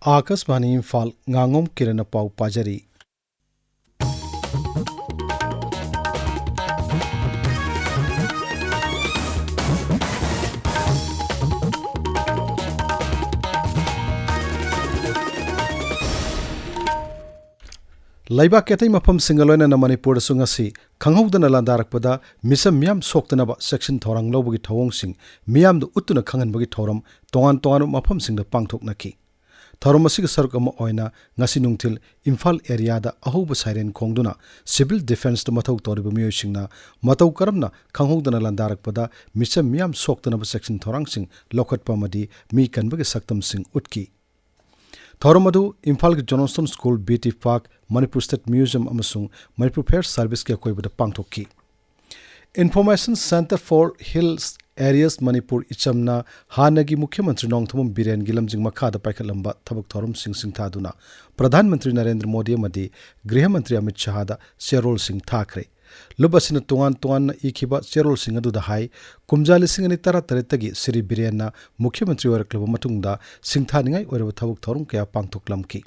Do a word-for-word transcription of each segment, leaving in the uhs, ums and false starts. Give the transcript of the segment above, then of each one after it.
ꯑꯥꯀꯥꯁꯕꯥꯅꯤ ꯏꯝꯐꯥꯜ, ꯉꯥꯉꯣꯝ ꯀꯤꯔꯟꯅ ꯄꯥꯎ ꯄꯥꯖꯔꯤ꯫ ꯂꯩꯕꯥꯛꯀꯤ ꯑꯇꯩ ꯃꯐꯝꯁꯤꯡꯒ ꯂꯣꯏꯅꯅ ꯃꯅꯤꯄꯨꯔꯗꯁꯨ ꯉꯁꯤ ꯈꯪꯍꯧꯗꯅ ꯂꯥꯟꯗꯥꯔꯛꯄꯗ ꯃꯤꯆꯝ ꯃꯤꯌꯥꯝ ꯁꯣꯛꯇꯅꯕ ꯆꯦꯛꯁꯤꯟ ꯊꯧꯔꯥꯡ ꯂꯧꯕꯒꯤ ꯊꯧꯑꯣꯡꯁꯤꯡ ꯃꯤꯌꯥꯝꯗ ꯎꯠꯇꯨꯅ ꯈꯪꯍꯟꯕꯒꯤ ꯊꯧꯔꯝ ꯇꯣꯉꯥꯟ ꯇꯣꯉꯥꯟꯕ ꯃꯐꯝꯁꯤꯡꯗ ꯄꯥꯡꯊꯣꯛꯅꯈꯤ꯫ ꯊꯧꯔꯝ ꯑꯁꯤꯒꯤ ꯁꯔꯨꯛ ꯑꯃ ꯑꯣꯏꯅ ꯉꯁꯤ ꯅꯨꯡꯊꯤꯜ ꯏꯝꯐꯥꯜ ꯑꯦꯔꯤꯌꯥꯗ ꯑꯍꯧꯕ ꯁꯥꯏꯔꯦꯟ ꯈꯣꯡꯗꯨꯅ ꯁꯤꯚꯤꯜ ꯗꯤꯐꯦꯟꯁꯇ ꯃꯊꯧ ꯇꯧꯔꯤꯕ ꯃꯤꯑꯣꯏꯁꯤꯡꯅ ꯃꯇꯧ ꯀꯔꯝꯅ ꯈꯪꯍꯧꯗꯅ ꯂꯥꯟꯗꯥꯔꯛꯄꯗ ꯃꯤꯆꯝ ꯃꯤꯌꯥꯝ ꯁꯣꯛꯇꯅꯕ ꯆꯦꯛꯁꯤꯟ ꯊꯧꯔꯥꯡꯁꯤꯡ ꯂꯧꯈꯠꯄ ꯑꯃꯗꯤ ꯃꯤ ꯀꯟꯕꯒꯤ ꯁꯛꯇꯝꯁꯤꯡ ꯎꯠꯈꯤ꯫ ꯊꯧꯔꯝ ꯑꯗꯨ ꯏꯝꯐꯥꯜꯒꯤ Johnston school, B T park, Manipur state museum ꯑꯃꯁꯨꯡ ꯃꯅꯤꯄꯨꯔ ꯐꯥꯌꯔ ꯁꯥꯔꯚꯤꯁꯀꯤ ꯑꯀꯣꯏꯕꯗ ꯄꯥꯡꯊꯣꯛꯈꯤ꯫ Information Centre for Hill Areas Manipur ꯏꯆꯝꯅ ꯍꯥꯟꯅꯒꯤ ꯃꯨꯈ꯭ꯌ ꯃꯟꯇ꯭ꯔꯤ ꯅꯣꯡꯊꯣꯝꯕꯝ ꯕꯤꯔꯦꯟꯒꯤ ꯂꯝꯖꯤꯡ ꯃꯈꯥꯗ ꯄꯥꯏꯈꯠꯂꯝꯕ ꯊꯕꯛ ꯊꯧꯔꯝꯁꯤꯡ ꯁꯤꯡꯊꯥꯗꯨꯅ ꯄ꯭ꯔꯙꯥꯟ ꯃꯟꯇ꯭ꯔꯤ ꯅꯔꯦꯟꯗ꯭ꯔ ꯃꯣꯗꯤ ꯑꯃꯗꯤ ꯒ꯭ꯔꯤꯍ ꯃꯟꯇ꯭ꯔꯤ ꯑꯃꯤꯠ ꯁꯍꯥꯗ ꯆꯦꯔꯣꯜꯁꯤꯡ ꯊꯥꯈ꯭ꯔꯦ꯫ ꯂꯨꯞ ꯑꯁꯤꯅ ꯇꯣꯉꯥꯟ ꯇꯣꯉꯥꯟꯅ ꯏꯈꯤꯕ ꯆꯦꯔꯣꯜꯁꯤꯡ ꯑꯗꯨꯗ ꯍꯥꯏ, ꯀꯨꯝꯖꯥ ꯂꯤꯁꯤꯡ ꯑꯅꯤ ꯇꯔꯥꯇꯔꯦꯠꯇꯒꯤ ꯁ꯭ꯔꯤ ꯕꯤꯔꯦꯟꯅ ꯃꯨꯈ꯭ꯌ ꯃꯟꯇ꯭ꯔꯤ ꯑꯣꯏꯔꯛꯂꯕ ꯃꯇꯨꯡꯗ ꯁꯤꯡꯊꯥꯅꯤꯡꯉꯥꯏ ꯑꯣꯏꯔꯕ ꯊꯕꯛ ꯊꯧꯔꯝ ꯀꯌꯥ ꯄꯥꯡꯊꯣꯛꯂꯝꯈꯤ꯫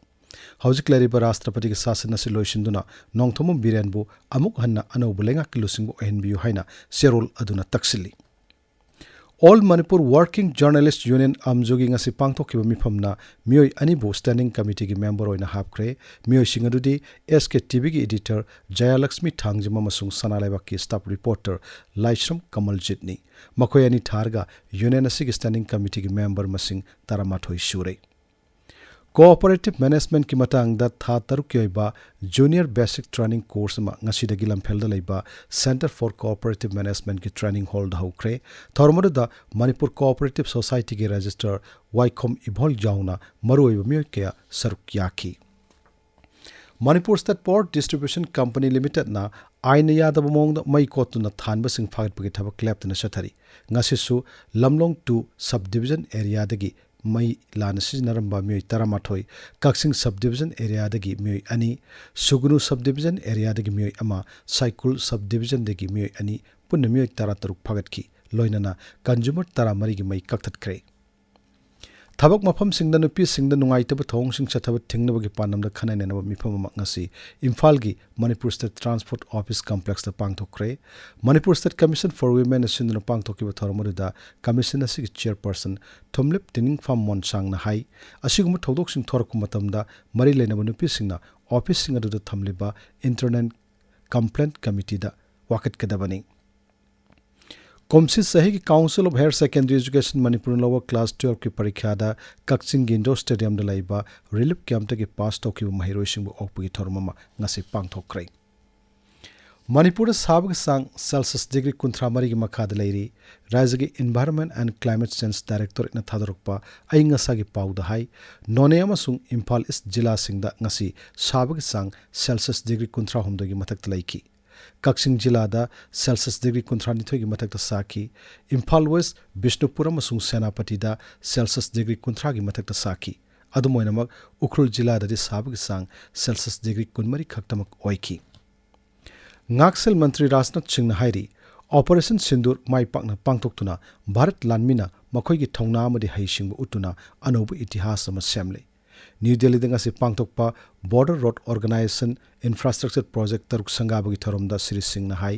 ꯍꯧꯖꯤꯛ ꯂꯩꯔꯤꯕ ꯔꯥꯁꯇ꯭ꯔꯄꯇꯤꯒꯤ ꯁꯥꯁꯟ ꯑꯁꯤ ꯂꯣꯏꯁꯤꯟꯗꯨꯅ ꯅꯣꯡꯊꯣꯝꯕꯝ ꯕꯤꯔꯦꯟꯕꯨ ꯑꯃꯨꯛ ꯍꯟꯅ ꯑꯅꯧꯕ ꯂꯩꯉꯥꯛꯀꯤ ꯂꯨꯆꯤꯡꯕ ꯑꯣꯏꯍꯟꯕꯤꯌꯨ ꯍꯥꯏꯅ ꯆꯦꯔꯣꯜ ꯑꯗꯨꯅ ꯇꯛꯁꯤꯜꯂꯤ꯫ All Manipur Working Journalist Union, ꯑꯝꯖꯨꯒꯤ ꯉꯁꯤ ꯄꯥꯡꯊꯣꯛꯈꯤꯕ ꯃꯤꯐꯝꯅ ꯃꯤꯑꯣꯏ ꯑꯅꯤꯕꯨ ꯁ꯭ꯇꯦꯟꯗꯤꯡ ꯀꯃꯤꯇꯤꯒꯤ ꯃꯦꯝꯕꯔ ꯑꯣꯏꯅ ꯍꯥꯞꯈ꯭ꯔꯦ꯫ ꯃꯤꯑꯣꯏꯁꯤꯡ ꯑꯗꯨꯗꯤ ꯑꯦꯁ ꯀꯦ ꯇꯤ ꯚꯤꯒꯤ ꯏꯗꯤꯇꯔ ꯖꯌꯥꯂꯛꯁꯃꯤ ꯊꯥꯡꯖꯝ ꯑꯃꯁꯨꯡ ꯁꯅꯥ ꯂꯩꯕꯥꯛꯀꯤ ꯁ꯭ꯇꯥꯐ ꯔꯤꯄꯣꯔꯇꯔ ꯂꯥꯏꯁ꯭ꯔꯝ ꯀꯃꯜꯖꯤꯠꯅꯤ꯫ ꯃꯈꯣꯏ ꯑꯅꯤ ꯊꯥꯔꯒ ꯌꯨꯅꯤꯌꯟ ꯑꯁꯤꯒꯤ ꯁ꯭ꯇꯦꯟꯗꯤꯡ ꯀꯃꯤꯇꯤꯒꯤ ꯃꯦꯝꯕꯔ ꯃꯁꯤꯡ ꯇꯔꯥꯃꯥꯊꯣꯏ ꯁꯨꯔꯦ꯫ ꯀꯣꯑꯣꯄꯔꯦꯇꯤꯚ ꯃꯦꯅꯦꯖꯃꯦꯟꯠꯀꯤ ꯃꯇꯥꯡꯗ ꯊꯥ ꯇꯔꯨꯛꯀꯤ ꯑꯣꯏꯕ ꯖꯨꯅꯤꯌꯔ ꯕꯦꯁꯤꯛ ꯇ꯭ꯔꯦꯅꯤꯡ ꯀꯣꯔꯁ ꯑꯃ ꯉꯁꯤꯗꯒꯤ ꯂꯝꯐꯦꯜꯗ ꯂꯩꯕ Centre for Cooperative Managementꯀꯤ ꯇ꯭ꯔꯦꯅꯤꯡ ꯍꯣꯜꯗ ꯍꯧꯈ꯭ꯔꯦ꯫ ꯊꯧꯔꯝ ꯑꯗꯨꯗ ꯃꯅꯤꯄꯨꯔ ꯀꯣꯑꯣꯄꯔꯦꯇꯤꯚ ꯁꯣꯁꯥꯏꯇꯤꯒꯤ ꯔꯦꯖꯤꯁꯇ꯭ꯔꯥꯔ ꯋꯥꯏꯈꯣꯝ ꯏꯕꯣꯜ ꯌꯥꯎꯅ ꯃꯔꯨꯑꯣꯏꯕ ꯃꯤꯑꯣꯏ ꯀꯌꯥ ꯁꯔꯨꯛ ꯌꯥꯈꯤ꯫ Manipur state power distribution company ꯂꯤꯃꯤꯇꯦꯗꯅ ꯑꯥꯏꯟꯅ ꯌꯥꯗꯕ ꯃꯑꯣꯡꯗ ꯃꯩ ꯀꯣꯠꯇꯨꯅ ꯊꯥꯟꯕꯁꯤꯡ ꯐꯥꯒꯠꯄꯒꯤ ꯊꯕꯛ ꯂꯦꯞꯇꯅ ꯆꯠꯊꯔꯤ꯫ ꯉꯁꯤꯁꯨ ꯂꯝꯂꯣꯡ ꯇꯨ ꯁꯕ ꯗꯤꯕꯤꯖꯟ ꯑꯦꯔꯤꯌꯥꯗꯒꯤ ꯃꯩ ꯂꯥꯟꯅ ꯁꯤꯖꯤꯟꯅꯔꯝꯕ ꯃꯤꯑꯣꯏ ꯇꯔꯥꯃꯥꯊꯣꯏ, ꯀꯛꯆꯤꯡ ꯁꯕ ꯗꯤꯕꯤꯖꯟ ꯑꯦꯔꯤꯌꯥꯗꯒꯤ ꯃꯤꯑꯣꯏ ꯑꯅꯤ, ꯁꯨꯒꯅꯨ ꯁꯕ ꯗꯤꯕꯤꯖꯟ ꯑꯦꯔꯤꯌꯥꯗꯒꯤ ꯃꯤꯑꯣꯏ ꯑꯃ, ꯁꯥꯏꯀꯨꯜ ꯁꯕ ꯗꯤꯕꯤꯖꯟꯗꯒꯤ ꯃꯤꯑꯣꯏ ꯑꯅꯤ, ꯄꯨꯟꯅ ꯃꯤꯑꯣꯏ ꯇꯔꯥꯇꯔꯨꯛ ꯐꯥꯒꯠꯈꯤ꯫ ꯂꯣꯏꯅꯅ ꯀꯟꯖꯨꯃꯔ ꯇꯔꯥꯃꯔꯤꯒꯤ ꯃꯩ ꯀꯛꯊꯠꯈ꯭ꯔꯦ꯫ ꯊꯕꯛ ꯃꯐꯝꯁꯤꯡꯗ ꯅꯨꯄꯤꯁꯤꯡꯗ ꯅꯨꯡꯉꯥꯏꯇꯕ ꯊꯧꯑꯣꯡꯁꯤꯡ ꯆꯠꯊꯕ ꯊꯤꯡꯅꯕꯒꯤ ꯄꯥꯟꯗꯝꯗ ꯈꯟꯅ ꯅꯩꯅꯕ ꯃꯤꯐꯝ ꯑꯃ ꯉꯁꯤ ꯏꯝꯐꯥꯜꯒꯤ ꯃꯅꯤꯄꯨꯔ ꯁ꯭ꯇꯦꯠ ꯇ꯭ꯔꯥꯟꯁꯄꯣꯔꯠ ꯑꯣꯐꯤꯁ ꯀꯝꯄ꯭ꯂꯦꯛꯁꯇ ꯄꯥꯡꯊꯣꯛꯈ꯭ꯔꯦ꯫ ꯃꯅꯤꯄꯨꯔ ꯁ꯭ꯇꯦꯠ ꯀꯃꯤꯁꯟ ꯐꯣꯔ ꯋꯤꯃꯦꯟꯅ ꯁꯤꯟꯗꯨꯅ ꯄꯥꯡꯊꯣꯛꯈꯤꯕ ꯊꯧꯔꯝ ꯑꯗꯨꯗ ꯀꯃꯤꯁꯟ ꯑꯁꯤꯒꯤ ꯆꯤꯌꯔꯄꯔꯁꯟ ꯊꯨꯝꯂꯤꯞ ꯇꯤꯅꯤꯡꯐꯥꯝ ꯃꯣꯟꯁꯥꯡꯅ ꯍꯥꯏ, ꯑꯁꯤꯒꯨꯝꯕ ꯊꯧꯗꯣꯛꯁꯤꯡ ꯊꯣꯔꯛꯄ ꯃꯇꯝꯗ ꯃꯔꯤ ꯂꯩꯅꯕ ꯅꯨꯄꯤꯁꯤꯡꯅ ꯑꯣꯐꯤꯁꯁꯤꯡ ꯑꯗꯨꯗ ꯊꯝꯂꯤꯕ ꯏꯟꯇꯔꯅꯦꯜ ꯀꯝꯄ꯭ꯂꯦꯟ ꯀꯃꯤꯇꯤꯗ ꯋꯥꯀꯠꯀꯗꯕꯅꯤ꯫ ꯀꯨꯝꯁꯤ ꯆꯍꯤꯒꯤ Council of Higher Secondary Education ꯃꯅꯤꯄꯨꯔꯅ ꯂꯧꯕ ꯀ꯭ꯂꯥꯁ ꯇꯨꯌꯦꯜꯐꯀꯤ ꯄꯔꯤꯈ꯭ꯌꯥꯗ ꯀꯛꯆꯤꯡꯒꯤ ꯏꯟꯗꯣꯔ ꯁ꯭ꯇꯦꯗꯤꯌꯝꯗ ꯂꯩꯕ ꯔꯤꯂꯤꯐ ꯀꯦꯝꯞꯇꯒꯤ ꯄꯥꯁ ꯇꯧꯈꯤꯕ ꯃꯍꯩꯔꯣꯏꯁꯤꯡꯕꯨ ꯑꯣꯛꯄꯒꯤ ꯊꯧꯔꯝ ꯑꯃ ꯉꯁꯤ ꯄꯥꯡꯊꯣꯛꯈ꯭ꯔꯦ꯫ ꯃꯅꯤꯄꯨꯔꯗ ꯁꯥꯕꯒꯤ ꯆꯥꯡ ꯁꯦꯜꯁꯤꯌꯁ ꯗꯤꯒ꯭ꯔꯤ ꯀꯨꯟꯊ꯭ꯔꯥ ꯃꯔꯤꯒꯤ ꯃꯈꯥꯗ ꯂꯩꯔꯤ꯫ ꯔꯥꯖ꯭ꯌꯒꯤ Environment and Climate Change Directorateꯅ ꯊꯥꯗꯣꯔꯛꯄ ꯑꯏꯪ ꯑꯁꯥꯒꯤ ꯄꯥꯎꯗ ꯍꯥꯏ, ꯅꯣꯅꯦ ꯑꯃꯁꯨꯡ ꯏꯝꯐꯥꯜ ꯏꯁ꯭ꯠ ꯖꯤꯂꯥꯁꯤꯡꯗ ꯉꯁꯤ ꯁꯥꯕꯒꯤ ꯆꯥꯡ ꯁꯦꯜꯁꯤꯌꯁ ꯗꯤꯒ꯭ꯔꯤ ꯀꯨꯟꯊ꯭ꯔꯥ ꯍꯨꯝꯗꯣꯏꯒꯤ ꯃꯊꯛꯇ ꯂꯩꯈꯤ꯫ ꯀꯛꯆꯤꯡ ꯖꯤꯂꯥꯗ ꯁꯦꯜꯁꯤꯌꯁ ꯗꯤꯒ꯭ꯔꯤ ꯀꯨꯟꯊ꯭ꯔꯥ ꯅꯤꯊꯣꯏꯒꯤ ꯃꯊꯛꯇ ꯁꯥꯈꯤ꯫ ꯏꯝꯐꯥꯜ ꯋꯦꯁ꯭ꯠ, ꯕꯤꯁꯅꯨꯄꯨꯔ ꯑꯃꯁꯨꯡ ꯁꯦꯅꯥꯄꯇꯤꯗ ꯁꯦꯜꯁꯤꯌꯁ ꯗꯤꯒ꯭ꯔꯤ ꯀꯨꯟꯊ꯭ꯔꯥꯒꯤ ꯃꯊꯛꯇ ꯁꯥꯈꯤ꯫ ꯑꯗꯨꯝ ꯑꯣꯏꯅꯃꯛ, ꯎꯈ꯭ꯔꯨꯜ ꯖꯤꯂꯥꯗꯗꯤ ꯁꯥꯕꯒꯤ ꯆꯥꯡ ꯁꯦꯜꯁꯤꯌꯁ ꯗꯤꯒ꯭ꯔꯤ ꯀꯨꯟꯃꯔꯤ ꯈꯛꯇꯃꯛ ꯑꯣꯏꯈꯤ꯫ ꯉꯥꯛꯁꯦꯜ ꯃꯟꯇ꯭ꯔꯤ ꯔꯥꯖꯅꯥꯊ ꯁꯤꯡꯅ ꯍꯥꯏꯔꯤ, ꯑꯣꯄꯔꯦꯁꯟ ꯁꯤꯟꯗꯨꯔ ꯃꯥꯏ ꯄꯥꯛꯅ ꯄꯥꯡꯊꯣꯛꯇꯨꯅ ꯚꯥꯔꯠ ꯂꯥꯟꯃꯤꯅ ꯃꯈꯣꯏꯒꯤ ꯊꯧꯅꯥ ꯑꯃꯗꯤ ꯍꯩꯁꯤꯡꯕ ꯎꯠꯇꯨꯅ ꯑꯅꯧꯕ ꯏꯇꯤꯍꯥꯁ ꯑꯃ ꯁꯦꯝꯂꯦ꯫ ꯅ꯭ꯌꯨ ꯗꯦꯜꯂꯤꯗ ꯉꯁꯤ ꯄꯥꯡꯊꯣꯛꯄ Border Road Organisation Infrastructure Project ꯇꯔꯨꯛ ꯁꯪꯒꯥꯕꯒꯤ ꯊꯧꯔꯝꯗ ꯁ꯭ꯔꯤ ꯁꯤꯡꯅ ꯍꯥꯏ,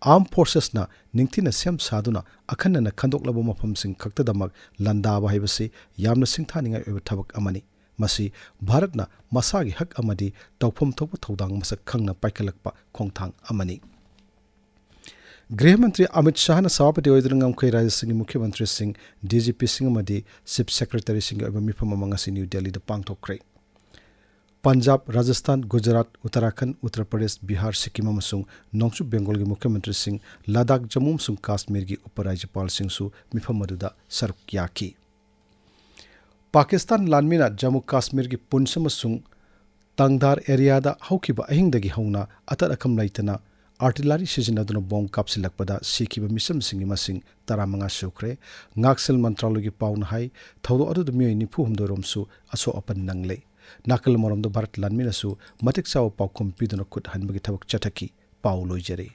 ꯑꯥꯔꯝ ꯐꯣꯔꯁꯦꯁꯅ ꯅꯤꯡꯊꯤꯅ ꯁꯦꯝ ꯁꯥꯗꯨꯅ ꯑꯈꯟꯅꯅ ꯈꯟꯗꯣꯛꯂꯕ ꯃꯐꯝꯁꯤꯡ ꯈꯛꯇꯗꯃꯛ ꯂꯥꯟꯗꯥꯕ ꯍꯥꯏꯕꯁꯤ ꯌꯥꯝꯅ ꯁꯤꯡꯊꯥꯅꯤꯡꯉꯥꯏ ꯑꯣꯏꯕ ꯊꯕꯛ ꯑꯃꯅꯤ꯫ ꯃꯁꯤ ꯚꯥꯔꯠꯅ ꯃꯁꯥꯒꯤ ꯍꯛ ꯑꯃꯗꯤ ꯇꯧꯐꯝ ꯊꯣꯛꯄ ꯊꯧꯗꯥꯡ ꯃꯁꯛ ꯈꯪꯅ ꯄꯥꯏꯈꯠꯂꯛꯄ ꯈꯣꯡꯊꯥꯡ ꯑꯃꯅꯤ꯫ ꯒ꯭ꯔꯤꯍ ꯃꯟꯇ꯭ꯔꯤ ꯑꯃꯤꯠ ꯁꯥꯍꯅ ꯁꯚꯥꯄꯇꯤ ꯑꯣꯏꯗꯨꯅ ꯉꯝꯈꯩ ꯔꯥꯖ꯭ꯌꯁꯤꯡꯒꯤ ꯃꯨꯈ꯭ꯌ ꯃꯟꯇ꯭ꯔꯤꯁꯤꯡ, ꯗꯤ ꯖꯤ ꯄꯤꯁꯤꯡ ꯑꯃꯗꯤ ꯆꯤꯐ ꯁꯦꯀ꯭ꯔꯦꯇꯔꯤꯁꯤꯡꯒꯤ ꯑꯣꯏꯕ ꯃꯤꯐꯝ ꯑꯃ ꯉꯁꯤ ꯅ꯭ꯌꯨ ꯗꯦꯜꯂꯤꯗ ꯄꯥꯡꯊꯣꯛꯈ꯭ꯔꯦ꯫ ꯄꯟꯖꯥꯕ, ꯔꯥꯖꯁꯊꯥꯟ, ꯒꯨꯖꯔꯥꯠ, ꯎꯠꯇꯔꯥꯈꯟꯗ, ꯎꯠꯇꯔ ꯄ꯭ꯔꯗꯦꯁ, ꯕꯤꯍꯥꯔ, ꯁꯤꯛꯀꯤꯝ ꯑꯃꯁꯨꯡ ꯅꯣꯡꯆꯨꯞ ꯕꯦꯡꯒꯣꯜꯒꯤ ꯃꯨꯈ꯭ꯌ ꯃꯟꯇ꯭ꯔꯤꯁꯤꯡ, ꯂꯗꯥꯈ, ꯖꯝꯃꯨ ꯑꯃꯁꯨꯡ ꯀꯥꯁꯃꯤꯔꯒꯤ ꯎꯄ ꯔꯥꯖ꯭ꯌꯄꯥꯜꯁꯤꯡꯁꯨ ꯃꯤꯐꯝ ꯑꯗꯨꯗ ꯁꯔꯨꯛ ꯌꯥꯈꯤ꯫ ꯄꯥꯀꯤꯁꯇꯥꯟ ꯂꯥꯟꯃꯤꯅ ꯖꯝꯃꯨ ꯀꯥꯁꯃꯤꯔꯒꯤ ꯄꯨꯟꯁ ꯑꯃꯁꯨꯡ ꯇꯪꯗꯥꯔ ꯑꯦꯔꯤꯌꯥꯗ ꯍꯧꯈꯤꯕ ꯑꯍꯤꯡꯗꯒꯤ ꯍꯧꯅ ꯑꯇꯠ ꯑꯈꯝ ꯂꯩꯇꯅ ꯑꯥꯔꯇꯤꯂꯔꯤ ꯁꯤꯖꯤꯟꯅꯗꯨꯅ ꯕꯣꯝ ꯀꯥꯞꯁꯤꯜꯂꯛꯄꯗ ꯁꯤꯈꯤꯕ ꯃꯤꯁꯝꯁꯤꯡꯒꯤ ꯃꯁꯤꯡ ꯇꯔꯥꯃꯉꯥ ꯁꯨꯈ꯭ꯔꯦ꯫ ꯉꯥꯛꯁꯦꯜ ꯃꯟꯇ꯭ꯔꯥꯂꯣꯏꯒꯤ ꯄꯥꯎꯅ ꯍꯥꯏ, ꯊꯧꯗꯣꯛ ꯑꯗꯨꯗ ꯃꯤꯑꯣꯏ ꯅꯤꯐꯨ ꯍꯨꯝꯗꯣꯏ ꯔꯣꯝꯁꯨ ꯑꯁꯣꯛ ꯑꯄꯟ ꯅꯪꯂꯦ꯫ ꯅꯥꯀꯜ ꯑꯃꯔꯣꯝꯗ ꯚꯥꯔꯠ ꯂꯥꯟꯃꯤꯅꯁꯨ ꯃꯇꯤꯛ ꯆꯥꯕ ꯄꯥꯎꯈꯨꯝ ꯄꯤꯗꯨꯅ ꯈꯨꯠ ꯍꯟꯕꯒꯤ ꯊꯕꯛ ꯆꯠꯊꯈꯤ꯫ ꯄꯥꯎ ꯂꯣꯏꯖꯔꯦ꯫